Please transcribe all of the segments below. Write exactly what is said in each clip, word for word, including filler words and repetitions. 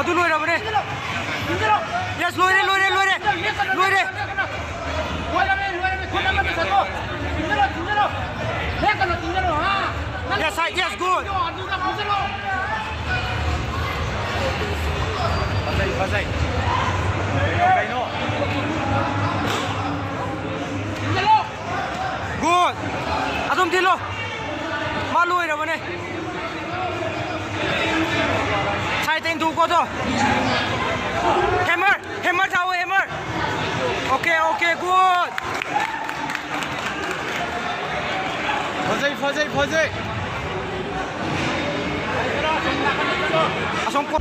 Tu loirabane. Yes, loire, loire, loire. Loire. Yes, side, yes, good. Fazei, fazei. Good. Adum dilo. Ma loirabane. Side teng tu ko to. Hammer, hammer thao, hammer. Okay, okay, good. Fazei, fazei, fazei. Asong ko.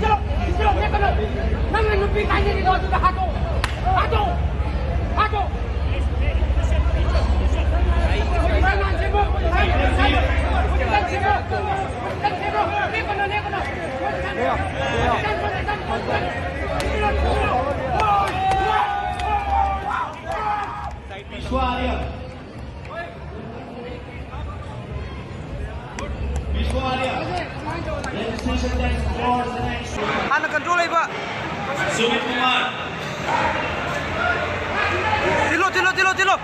Vishwa Arya. Vishwa Arya. Registration desk for the next round. Ana control ai ba. Sumit Kumar. Tilo, tilo, tilo, tilo.